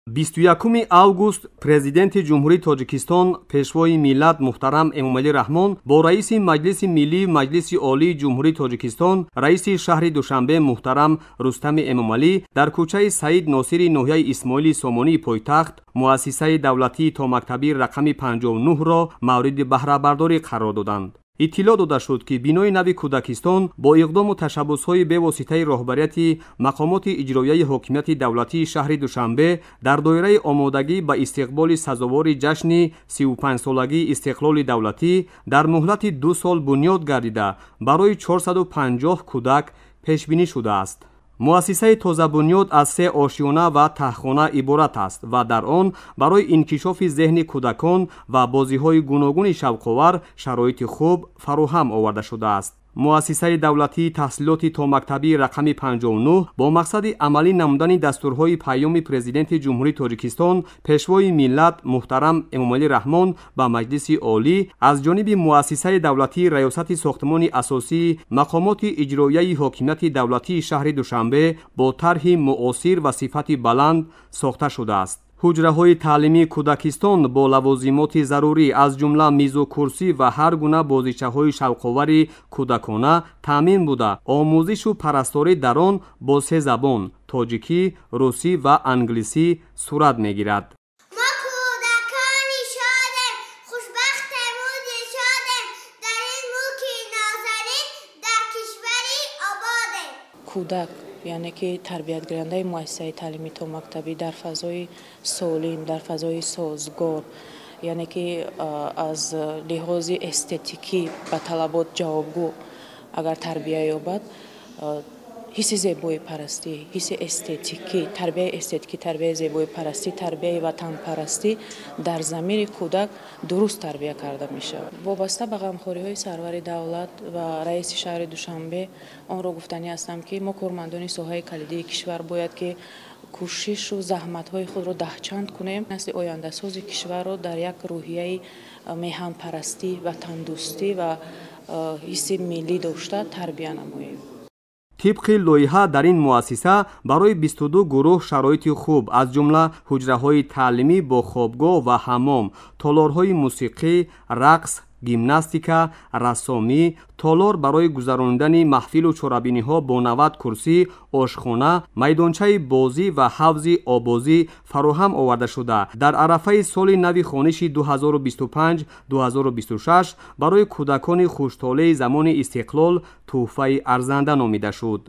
21 август Президенти Ҷумҳурии Тоҷикистон, Пешвои миллат муҳтарам Эмомалӣ Раҳмон бо раиси Маҷлиси Миллии Маҷлиси Олии Ҷумҳурии Тоҷикистон, раиси шаҳри Душанбе муҳтарам Рустами Эмомалӣ дар кӯчаи Саид Носири ноҳияи Исмоили Сомонии пойтахт муассисаи давлатии томактабии рақами 59-ро мавриди баҳрабардорӣ қарор доданд. Иттилоъ дода шуд, ки бинои нави кӯдакистон бо иқдому ташаббусҳои бевоситаи роҳбарияти мақомоти иҷроияи ҳокимияти давлатии шаҳри Душанбе дар доираи омодагӣ ба истиқболи сазовори ҷашни 35-солагии истиқлоли давлатӣ дар муҳлати 2 сол бунёд гардида барои 450 кӯдак пешбинӣ шудааст. Муассисаи тозабунёд аз 3 ошёна ва таҳхона иборат аст ва дар он барои инкишофи зеҳни кӯдакон ва бозиҳои гуногуни шавқовар шароити хуб фароҳам оварда шудааст. Муассисаи давлатии таҳсилоти томактабии рақами 59 бо мақсади амалӣ намудани дастурҳои паёми Президенти Ҷумҳурии Тоҷикистон, Пешвои миллат муҳтарам Эмомалӣ Раҳмон ба Маҷлиси Олӣ аз ҷониби муассисаи давлатии Раёсати сохтмони асосии мақомоти иҷроияи ҳокимияти давлатии шаҳри Душанбе бо тарҳи муосир ва сифати баланд сохта шудааст. Ҳуҷраҳои таълимии кӯдакистон бо лавозимоти зарурӣ аз ҷумла мизу курсӣ ва ҳар гуна бозичаҳои шавқовари кӯдакона таъмин буда, омӯзишу парасторӣ дар он бо 3 забон тоҷикӣ, русӣ ва англисӣ сурат мегирад. Кӯдак, яъне ки тарбиятгирандаи муассисаи таълимии томактабӣ дар фазои солим, дар фазои созгор, яъне ки аз лиҳози эстетикӣ ба талабот ҷавобгӯ агар тарбия ёбад, ҳисси зебоипарастӣ, ҳисси эстетикӣ, тарбияи эстетикӣ, тарбияи зебоипарастӣ, тарбияи ватанпарастӣ дар замири кӯдак дуруст тарбия карда мешавад. Вобаста ба ғамхориҳои сарвари давлат ва раиси шаҳри Душанбе онро гуфтанӣ ҳастам, ки мо кормандони соҳаи калидии кишвар бояд ки кӯшишу заҳматҳои худро даҳчанд кунем, насли ояндасози кишварро дар як рӯҳияи меҳанпарастӣ, ватандӯстӣ ва ҳисси миллӣ дошта тарбия намоем. Тибқи лоиҳа дар ин муассиса барои 22 гурӯҳ шароити хуб аз ҷумла ҳуҷраҳои таълимӣ бо хобгоҳ ва ҳаммом, толорҳои мусиқӣ, рақс, Гимнастика, рассомӣ, толор барои гузаронидани маҳфилу чорабиниҳо бо 90 курсӣ, ошхона, майдончаи бозӣ ва ҳавзи оббозӣ фароҳам оварда шуда, дар арафаи соли нави хониши 2025-2026 барои кӯдакони хуштолеи замони истиқлол тӯҳфаи арзанда номида шуд.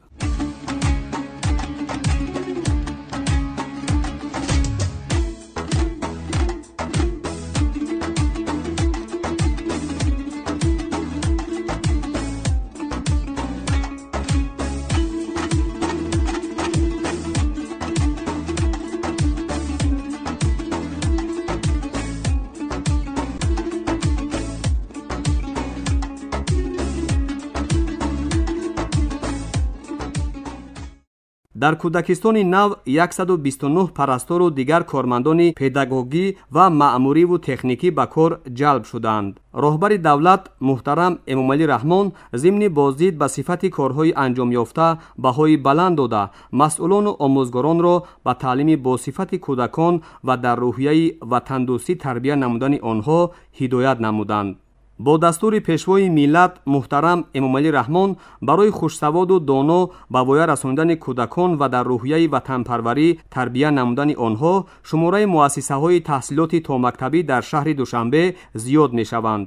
Дар кӯдакистони нав 129 парастору дигар кормандони педагогӣ ва маъмуриву техникӣ ба кор ҷалб шуданд. Роҳбари давлат муҳтарам Эмомалӣ Раҳмон зимни боздид ба сифати корҳои анҷомёфта баҳои баланд дода, масъулону омӯзгоронро ба таълими босифати кӯдакон ва дар рӯҳияи ватандӯстӣ тарбия намудани онҳо ҳидоят намуданд. Бо дастури пешвои миллат муҳтарам Эмомалӣ Раҳмон барои хушсаводу доно ба воя расонидани кӯдакон ва дар рӯҳияи ватанпарварӣ тарбия намудани онҳо шумораи муассисаҳои таҳсилоти томактабӣ дар шаҳри Душанбе зиёд мешаванд.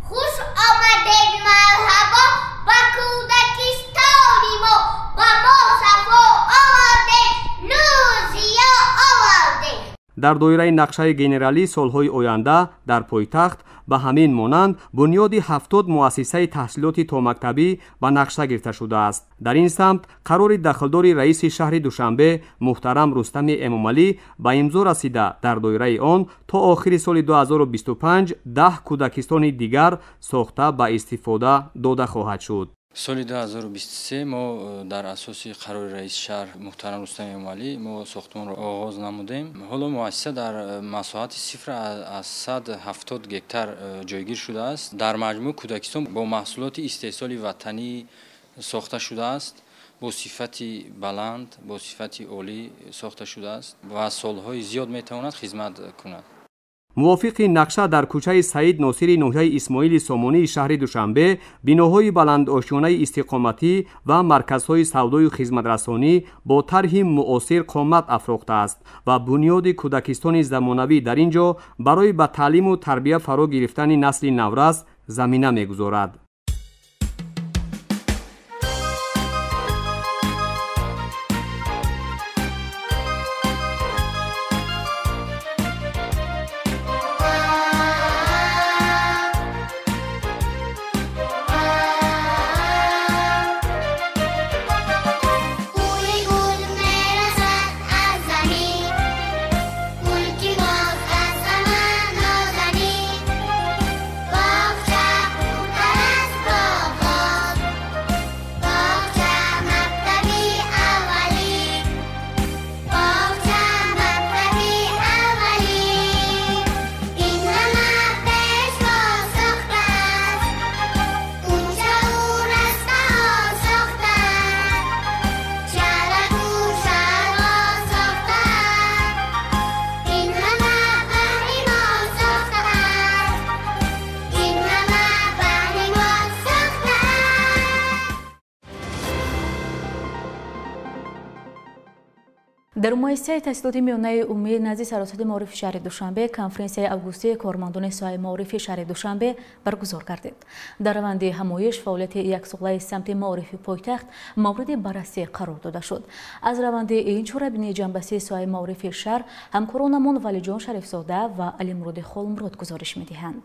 Хуш омадед, марҳабо, ба кӯдакистони мо, ба мо сафо овардед, нур зиё овардед. Дар доираи нақшаи генералӣ солҳои оянда дар пойтахт ба ҳамин монанд бунёди 70 муассисаи таҳсилоти томактабӣ ба нақша гирифта шудааст. Дар ин самт қарори дахлдори раиси шаҳри Душанбе муҳтарам Рустами Эмомалӣ ба имзо расида, дар доираи он то охири соли 2025 10 кӯдакистони дигар сохта ба истифода дода хоҳад шуд. Соли 2023 мо дар асоси қарори раиси шаҳр муҳтарам Рустам Эмомалӣ мо сохтмонро оғоз намудем. Ҳоло муассиса дар масоҳати 0,70 гектар ҷойгир шудааст. Дар маҷмӯъ кӯдакистон бо маҳсулоти истеҳсоли ватанӣ сохта шудааст, бо сифати баланд, бо сифати олӣ сохта шудааст ва солҳои зиёд метавонад хизмат кунад. Мувофиқи нақша дар кӯчаи Саид Носири ноҳияи Исмоили Сомонии шаҳри Душанбе биноҳои баландошёнаи истиқоматӣ ва марказҳои савдою хизматрасонӣ бо тарҳи муосир қомат афрохтааст ва бунёди кӯдакистони замонавӣ дар ин ҷо барои ба таълиму тарбия фаро гирифтани насли наврас замина мегузорад. Дар муассисаи таҳсилоти миёнаи умумӣ назди саросати маорифи шаҳри Душанбе конференсияи августии кормандони соҳаи маорифи шаҳри Душанбе баргузор гардид. Дар раванди ҳамоиш фаъолияти яксолаи самти маорифи пойтахт мавриди баррасӣ қарор дода шуд. Аз раванди ин чорабинии ҷанбасии соҳаи маорифи шаҳр ҳамкоронамон Валиҷон Шарифзода ва Алимуроди Холмурод гузориш медиҳанд.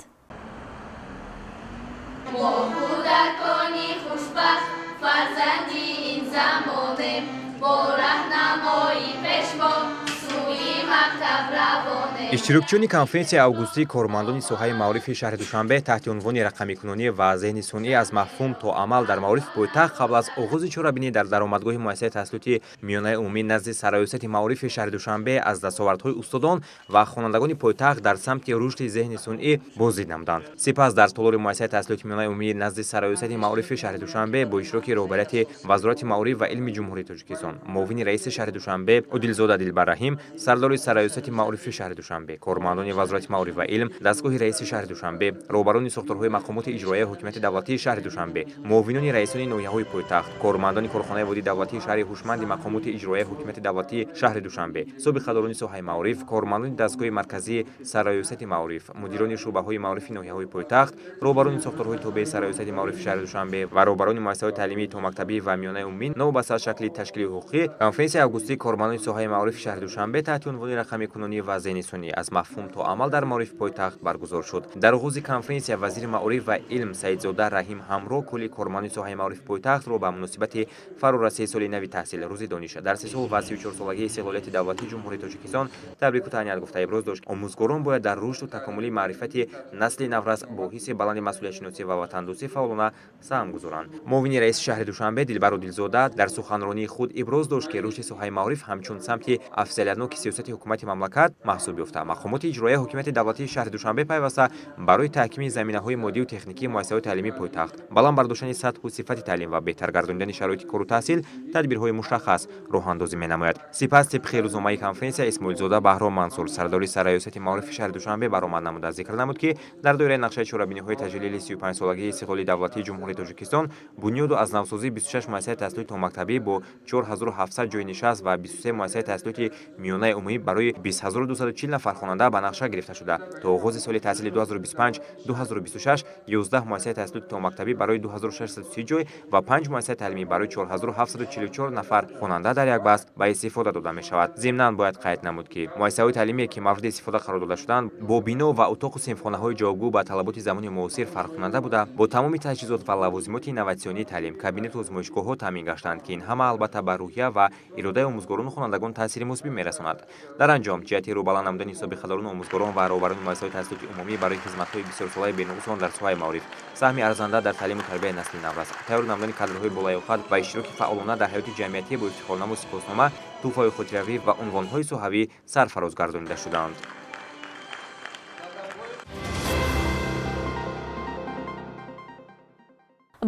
Мо кӯдакони хушбахт, фарзанди ин замонем, бо раҳнамои пешво сӯи мактаб равонем. Иштирокчиёни конференсияи августии кормандони соҳаи маорифи шаҳри Душанбе таҳти унвони рақамикунонӣ ва зеҳни сунъӣ аз мафҳум то амал дар маорифи пойтахт қабл аз оғози чорабинӣ дар даромадгоҳи муассисаи таҳсилоти миёнаи умумӣ назди сарраёсати маорифи шаҳри Душанбе аз дастовардҳои устодон ва хонандагони пойтахт дар самти рушди зеҳни сунъӣ боздид намуданд. Сипас дар толори муассисаи таҳсилоти миёнаи умумӣ назди сарраёсати маорифи шаҳри Душанбе бо иштироки роҳбарияти Вазорати маориф ва илми Ҷумҳурии Тоҷикистон, муовини раиси шаҳри Душанбе Одилзода Дилбарраҳим, сардори сарраёсати маорифи шаҳри Душанбе, Душанбе, кормандони Вазорати маориф ва илм, дастгоҳи раиси шаҳри Душанбе, роҳбарони сохторҳои мақомоти иҷроияи ҳокимияти давлатии шаҳри Душанбе, муовинони раисони ноҳияҳои пойтахт, кормандони корхонаи водии давлатии шаҳри ҳушманди мақомоти иҷроияи ҳокимияти давлатии шаҳри Душанбе, собиқадорони соҳаи маориф, кормандони дастгоҳи марказии сарраёсати маориф, мудирони шӯъбаҳои маорифи ноҳияҳои пойтахт, роҳбарони сохторҳои тобеи сарраёсати маорифи шаҳри Душанбе ва роҳбарони муассисаҳои таълимии томактабӣ ва миёнаи умумӣ новобаста аз шакли ташкили ҳуқуқӣ, конференсияи августии кормандони соҳаи маорифи шаҳри Душанбе таҳти унвони рақамикунонӣ ва зеҳни сунъӣ аз мафҳум то амал дар маорифи пойтахт баргузор шуд. Дар оғози конференсия вазири маориф ва илм Саидзода Раҳим ҳамроҳ кулли кормандони соҳаи маорифи пойтахтро ба муносибати фарорасии соли нави таҳсил, Рӯзи дониш, дар 30 сол ва 34-солагии истиқлолияти давлатии Ҷумҳурии Тоҷикистон табрику таҳният гуфта, иброз дошт, омӯзгорон бояд дар рушду такомули маърифати насли наврас бо ҳисси баланди масъулиятшиносӣ ва ватандӯстӣ фаъолона саҳм гузоранд. Муовини раиси шаҳри Душанбе Дилбару Дилзода дар суханронии худ иброз дошт, ки рушди соҳаи маориф ҳамчун самти афзалиятноки сиёсати ҳукумати мамлакат маҳсуб ёфта, мақомоти иҷроияи ҳокимияти давлатии шаҳри Душанбе пайваста барои таҳкими заминаҳои моддию техникии муассисаҳои таълимии пойтахт, баланд бардоштани сатҳу сифати таълим ва беҳтар гардонидани шароити кору таҳсил тадбирҳои мушаххас роҳандозӣ менамояд. Сипас тибқи рӯзномаи конференсия Исмоилзода Баҳром Мансур, сардори сарраёсати маорифи шаҳри Душанбе, баромад намуда зикр намуд, ки дар доираи нақшаи чорабиниҳои таҷлили 35-солагии истиқлоли давлатии Ҷумҳурии Тоҷикистон бунёду аз навсозии 26 муассисаи таҳсилоти томактабӣ бо 4700 ҷойи нишаст ва 23 муассисаи таҳсилоти миёнаи умумӣ барои 20240 нафар хонанда ба нақша гирифта шуда, то оғози соли таҳсили 2025-2026 11 муассисаи таҳсилоти томактабӣ барои 2630 ҷой ва 5 муассисаи таълимӣ барои 4744 нафар хонанда дар як баст ба истифода дода мешавад. Зимнан бояд қайд намуд, ки муассисаҳои таълимие, ки мавриди истифода қарор дода шуданд, бо бино ва утоқу синфхонаҳои ҷавобгӯ ба талаботи замони муосир фарқкунанда буда, бо тамоми таҷҳизот ва лавозимоти инноватсионии таълим, кабинету озмоишгоҳҳо таъмин гаштанд, ки ин ҳама албатта ба рӯҳия ва иродаи омӯзгорону хонандагон таъсири мусбӣ мерасонад. Дар анҷом, ҷиҳати рӯбаланд намудани собиқадорону омӯзгорон ва роҳбарони муассисаҳои таҳсилоти умумӣ барои хизматҳои бисёрсолаи бенуқсон дар соҳаи маориф, саҳми арзанда дар таълиму тарбияи насли наврас, тайёр намудани кадрҳои болаёқат ва иштироки фаъолона дар ҳаёти ҷамъиятӣ бо ифтихорному сипоснома, тӯҳфаҳои хотиравӣ ва унвонҳои соҳавӣ сарфароз гардонида шуданд.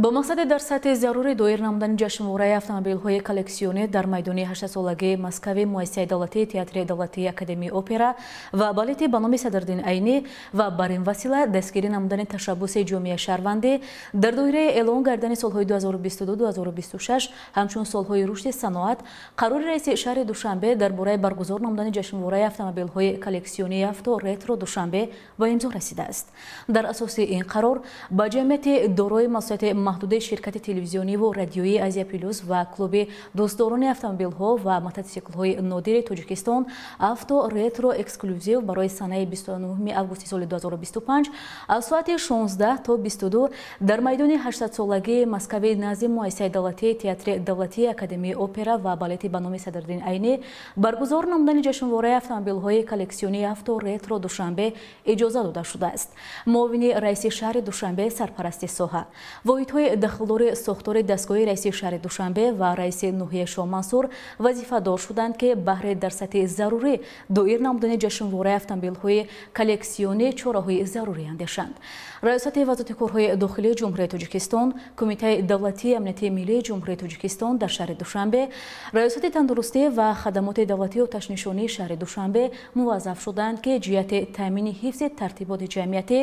Бо мақсади дар сатҳи зарурӣ доир намудани ҷашнвораи автомобилҳои коллексионӣ дар майдони 8-солагии Москави муассисаи давлатии театри давлатии Академияи опера ва балети ба номи Садриддин Айнӣ ва бар ин васила дастгирӣ намудани ташаббуси ҷомеаи шаҳрвандӣ дар доираи эълон гардани солҳои 2022-2026 ҳамчун солҳои рушди саноат, қарори раиси шаҳри Душанбе дар бораи баргузор намудани ҷашнвораи автомобилҳои коллексионии авто ретро Душанбе ба имзо расидааст. Дар асоси ин қарор ба ҷамъияти дорои масъулияти маҳдудаи ширкати телевизиониву радиоии Азия Плюс ва клуби дӯстдорони автомобилҳо ва мототсиклҳои нодири Тоҷикистон авто ретро эксклюзив барои санаи 29 августи соли 2025 аз соати 16 то 22 дар майдони 800-солагии Москави назди муассисаи давлатии театри давлатии Академияи опера ва балети ба номи Садриддин Айнӣ баргузор намудани ҷашнвораи автомобилҳои коллексионии авто ретро Душанбе иҷоза дода шудааст. Муовини раиси шаҳри Душанбе, сарпарасти соҳа, воҳидҳои дахлдори сохтори дастгоҳи раиси шаҳри Душанбе ва раиси ноҳияи Шоҳмансур вазифадор шуданд, ки баҳри дар сатҳи зарурӣ доир намудани ҷашнвораи автомобилҳои коллексионӣ чораҳои зарурӣ андешанд. Раёсати вазорати корҳои дохилии Ҷумҳурии Тоҷикистон, Кумитаи давлатии амнияти миллии Ҷумҳурии Тоҷикистон дар шаҳри Душанбе, Раёсати тандурустӣ ва хадамоти давлатии оташнишонии шаҳри Душанбе муваззаф шуданд, ки ҷиҳати таъмини ҳифзи тартиботи ҷамъиятӣ,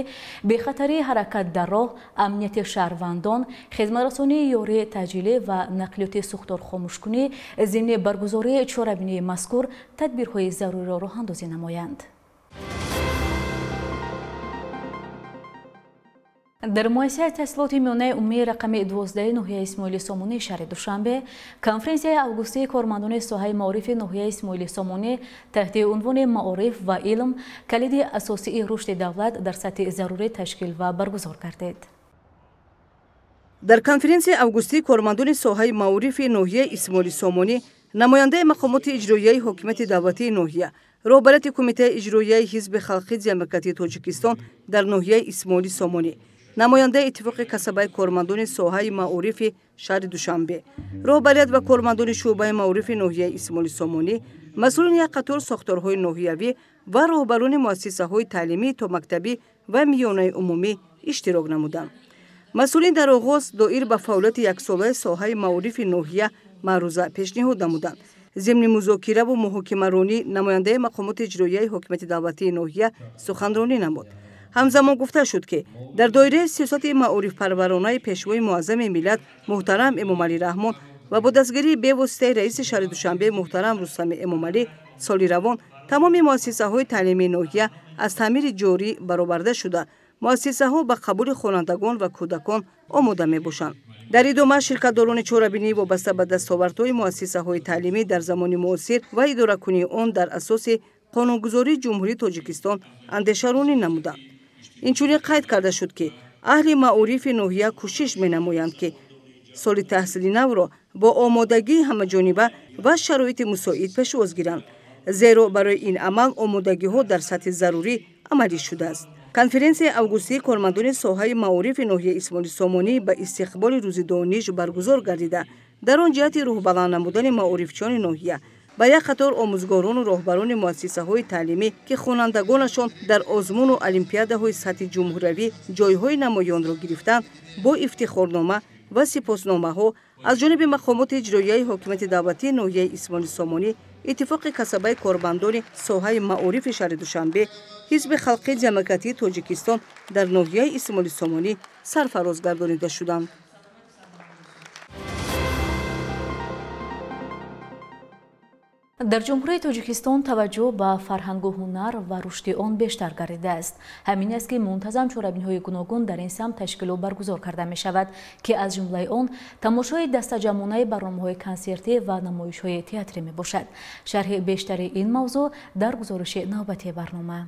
бехатарии ҳаракат дар роҳ, амнияти шаҳрвандон, хизматрасонии ёрии таъҷилӣ ва нақлиёти сӯхторхомӯшкунӣ зимни баргузории чорабинии мазкур тадбирҳои заруриро роҳандозӣ намоянд. Дар муассисаи таҳсилоти миёнаи умумии рақами 12 ноҳияи Исмоили Сомонии шаҳри Душанбе конференсияи августии кормандони соҳаи маорифи ноҳияи Исмоили Сомонӣ таҳти унвони маориф ва илм калиди асосии рушди давлат дар сатҳи зарурӣ ташкил ва баргузор гардид. Дар конференсияи августии кормандони соҳаи маорифи ноҳияи Исмоили Сомонӣ намояндаи мақомоти иҷроияи ҳокимияти давлатии ноҳия, роҳбарияти Кумитаи иҷроияи Ҳизби халқи демократии Тоҷикистон дар ноҳияи Исмоили Сомонӣ, намояндаи иттифоқи касабаи кормандони соҳаи маорифи шаҳри Душанбе, роҳбарият ва кормандони шӯъбаи маорифи ноҳияи Исмоили Сомонӣ, масъулони як қатор сохторҳои ноҳиявӣ ва роҳбарони муассисаҳои таълимии томактабӣ ва миёнаи умумӣ иштирок намуданд. Масъулин дар оғоз доир ба фаъолияти яксолаи соҳаи маорифи ноҳия маъруза пешниҳод намуданд. Зимни музокираву муҳокимаронӣ намояндаи мақомоти иҷроияи ҳокимияти давлатии ноҳия суханронӣ намуд. Ҳамзамон гуфта шуд, ки дар доираи сиёсати маорифпарваронаи Пешвои муаззами миллат муҳтарам Эмомалӣ Раҳмон ва бо дастгирии бевоситаи раиси шаҳри Душанбе муҳтарам Рустами Эмомалӣ соли равон тамоми муассисаҳои таълимии ноҳия аз таъмири ҷорӣ бароварда шуда, муассисаҳо ба қабули хонандагон ва кӯдакон омода мебошанд. Дар идома ширкатдорони чорабинӣ вобаста ба дастовардҳои муассисаҳои таълимӣ дар замони муосир ва идоракунии он дар асоси қонунгузории Ҷумҳурии Тоҷикистон андешаронӣ намуданд. Инчунин қайд карда шуд, ки аҳли маорифи ноҳия кӯшиш менамоянд, ки соли таҳсили навро бо омодагии ҳамаҷониба ва шароити мусоид пешвоз гиранд, зеро барои ин амал омодагиҳо дар сатҳи зарурӣ амалӣ шудааст. Конференсияи августии кормандони соҳаи маорифи ноҳияи Исмоили Сомонӣ ба истиқболи Рӯзи дониш баргузор гардида, дар он ҷиҳати рӯҳбаланд намудани маорифчиёни ноҳия ба як қатор омӯзгорону роҳбарони муассисаҳои таълимӣ, ки хонандагонашон дар озмуну олимпиадаҳои сатҳи ҷумҳуриявӣ ҷойҳои намоёнро гирифтанд, бо ифтихорнома ва сипосномаҳо аз ҷониби мақомоти иҷроияи ҳокимияти давлатии ноҳияи Исмоили Сомонӣ, Иттифоқи касабаи корбандони соҳаи маорифи шаҳри Душанбе, Ҳизби халқии демократии Тоҷикистон дар ноҳияи Исмоили Сомонӣ сарфароз гардонида шуданд. Дар Ҷумҳурии Тоҷикистон таваҷҷӯҳ ба фарҳангу ҳунар ва рушди он бештар гардидааст. Ҳамин аст, ки мунтазам чорабиниҳои гуногун дар ин самт ташкилу баргузор карда мешавад, ки аз ҷумлаи он тамошои дастаҷамъонаи барномаҳои консертӣ ва намоишҳои театрӣ мебошад. Шарҳи бештари ин мавзӯъ дар гузориши навбатии барнома.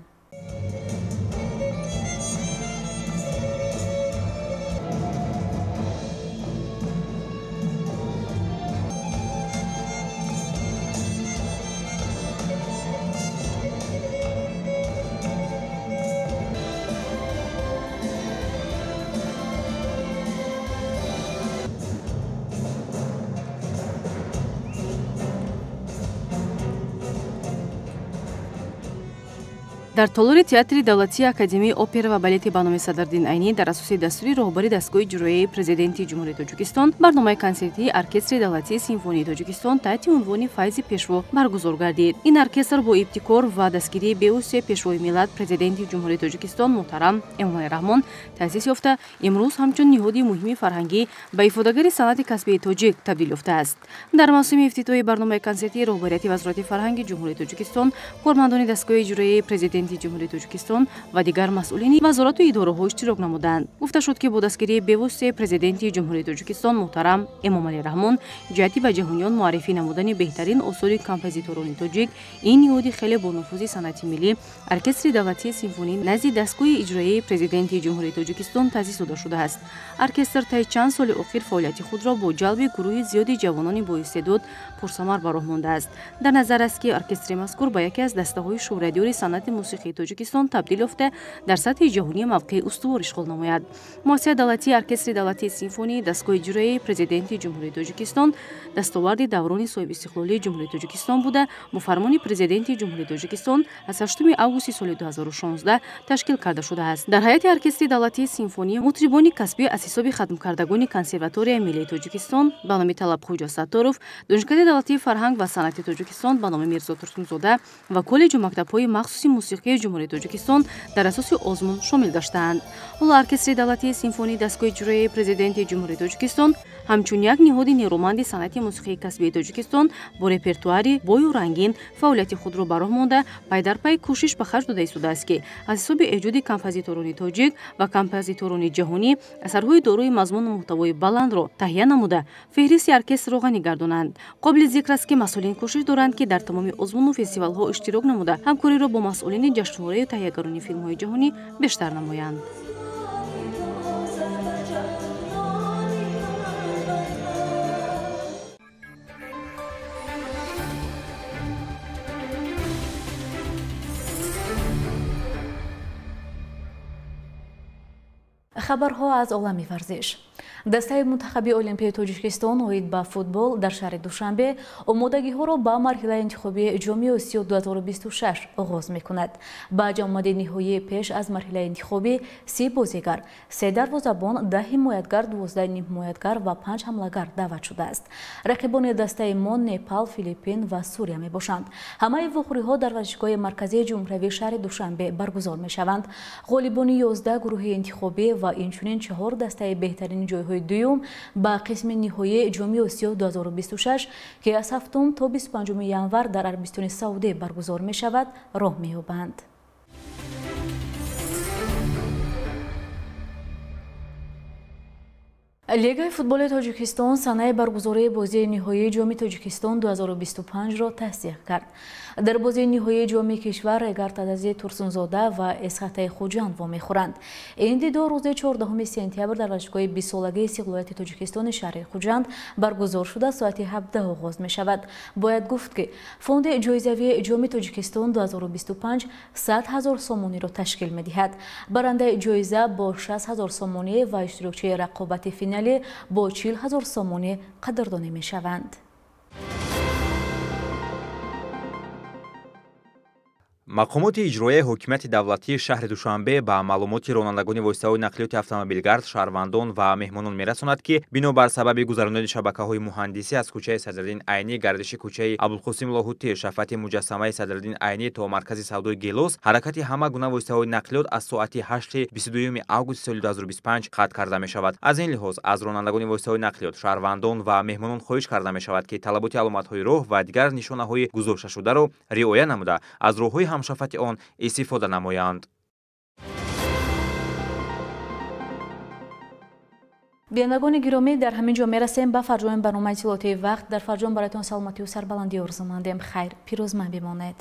Дар толори театри давлатии Академияи опера ва балети ба номи Садриддин Айнӣ дар асоси дастури роҳбари дастгоҳи иҷроияи Президенти Ҷумҳурии Тоҷикистон барномаи консертии Оркестри давлатии симфонии Тоҷикистон таҳти унвони Файзи Пешво баргузор гардид. Ин оркестр бо ибтикор ва дастгирии бевоситаи Пешвои миллат, Президенти Ҷумҳурии Тоҷикистон муҳтарам Эмомалӣ Раҳмон таъсис ёфта, имрӯз ҳамчун ниҳоди муҳими фарҳангӣ ба ифодагари санъати касбии тоҷик табдил ёфтааст. Дар мавсими ифтитоҳи барномаи консертии роҳбарияти Вазорати фарҳанги Ҷумҳурии Тоҷикистон, кормандони дастгоҳи иҷроияи Президенти Ҷумҳурии Тоҷикистон ва дигар масъулини вазорату идораҳо иштирок намуданд. Гуфта шуд, ки бо дастгирии бевоситаи Президенти Ҷумҳурии Тоҷикистон муҳтарам Эмомалӣ Раҳмон ҷиҳати ба ҷаҳониён муаррифӣ намудани беҳтарин осори композиторони тоҷик, ин ниҳоди хеле бонуфузи санъати миллӣ, Оркестри давлатии симфонӣ назди дастгоҳи иҷроияи Президенти Ҷумҳурии Тоҷикистон таъсис дода шудааст. Оркестр таи чанд соли охир фаъолияти худро бо ҷалби гурӯҳи зиёди ҷавонони боистеъдод пурсамар ба роҳ мондааст. Дар назар аст, ки оркестри мазкур ба яке аз дастаҳои шӯҳратёри санъати мусиқии Тоҷикистон табдил ёфта, дар сатҳи ҷаҳонӣ мавқеи устувор ишғол намояд. Муассисаи давлатии Оркестри давлатии симфонии дастгоҳи иҷроияи Президенти Ҷумҳурии Тоҷикистон дастоварди даврони соҳибистиқлолии Ҷумҳурии Тоҷикистон буда, бо фармони Президенти Ҷумҳурии Тоҷикистон аз 8 августи соли 2016 ташкил карда шудааст. Дар ҳайати Оркестри давлатии симфонӣ мутрибони касбӣ аз ҳисоби хатмкардагони Консерваторияи миллии Тоҷикистон ба номи Талабхӯҷа Сатторов, Донишкадаи давлатии фарҳанг ва санъати Тоҷикистон ба номи Мирзо Турсунзода ва коллеҷу мактабҳои махсуси мусиқии Ҷумҳурии Тоҷикистон дар асоси озмун шомил гаштаанд. Ҳоло Оркестри давлатии симфонии дастгоҳи иҷроияи Президенти Ҷумҳурии Тоҷикистон ҳамчун як ниҳоди нерӯманди санъати мусиқии касбии Тоҷикистон бо репертуари бою рангин фаъолияти худро ба роҳ монда, пай дар пай кӯшиш ба харҷ дода истодааст, ки аз ҳисоби эҷоди композиторони тоҷик ва композиторони ҷаҳонӣ асарҳои дорои мазмуну муҳтавои баландро таҳия намуда, феҳристи оркестрро ғанӣ гардонанд. Қобили зикр аст, ки масъулин кӯшиш доранд, ки дар тамоми озмуну фестивалҳо иштирок намуда, ҳамкориро бо масъулини ҷашнвораю таҳиягарони филмҳои ҷаҳонӣ бештар намоянд. Хабарҳо аз олами варзиш. Дастаи мунтахаби Олимпияи Тоҷикистон оид ба футбол дар шаҳри Душанбе омодагиҳоро ба марҳилаи интихобии Ҷоми Осиё 2026 оғоз мекунад. Ба ҷамъомади ниҳоӣ пеш аз марҳилаи интихобӣ 30 бозигар, 3 дарвозабон, 10 ҳимоятгар, 12 нимҳимоятгар ва 5 ҳамлагар даъват шудааст. Рақибони дастаи мо Непал, Филиппин ва Сурия мебошанд. Ҳамаи вохӯриҳо дар варзишгоҳи марказии ҷумҳуриявии шаҳри Душанбе баргузор мешаванд. Ғолибони 11 гурӯҳи интихобӣ ва инчунин 4 дастаи беҳтарини ҷойҳои дуюм ба қисми ниҳоии Ҷоми Осиё 2026, ки аз 7 то 25 январ дар Арабистони Саудӣ баргузор мешавад, роҳ меёбанд. Лигаи футболи Тоҷикистон санаи баргузории бозии ниҳоии Ҷоми Тоҷикистон 2025-ро тасдиқ кард. Дар бозии ниҳоии Ҷоми кишвар Регар Тадази Турсунзода ва Эсхатаи Хуҷанд вомехӯранд. Ин дидор рӯзи 14 сентябр дар варзишгоҳи 20-солагии истиқлолияти Тоҷикистони шаҳри Хуҷанд баргузор шуда соати 17 оғоз мешавад. Бояд гуфт, ки фонди ҷоизавии Ҷоми Тоҷикистон 2025 100 000 сомониро ташкил медиҳад. Барандаи ҷоиза бо 60 000 сомонӣ ва иштирокчии рақобати финалӣ бо 40 000 сомонӣ қадрдонӣ мешаванд. Мақомоти иҷроияи ҳокимияти давлатии шаҳри Душанбе ба маълумоти ронандагони воситаҳои нақлиёти автомобилгард, шаҳрвандон ва меҳмонон мерасонад, ки бинобар сабаби гузарондани шабакаҳои муҳандисӣ аз кӯчаи Садриддин Айнӣ, гардиши кӯчаи Абулқосим Лоҳутӣ, шафати муҷассамаи Садриддин Айнӣ то маркази савдои Гелос ҳаракати ҳама гуна воситаҳои нақлиёт аз соати 8 22 августи соли 2025 қатъ карда мешавад. Аз ин лиҳоз аз ронандагони воситаҳои нақлиёт, шаҳрвандон ва меҳмонон хоҳиш карда мешавад, ки талаботи аломатҳои роҳ ва дигар нишонаҳои гузошташударо риоя намуда, аз роҳҳои ҳамшафати он истифода намоянд. Бинандагони гиромӣ, дар ҳамин ҷо мерасем ба фарҷоми барномаи иттилоотии вақт. Дар фарҷом бароятон саломатию сарбаландӣ орзумандем. Хайр, пирӯзманд бимонед.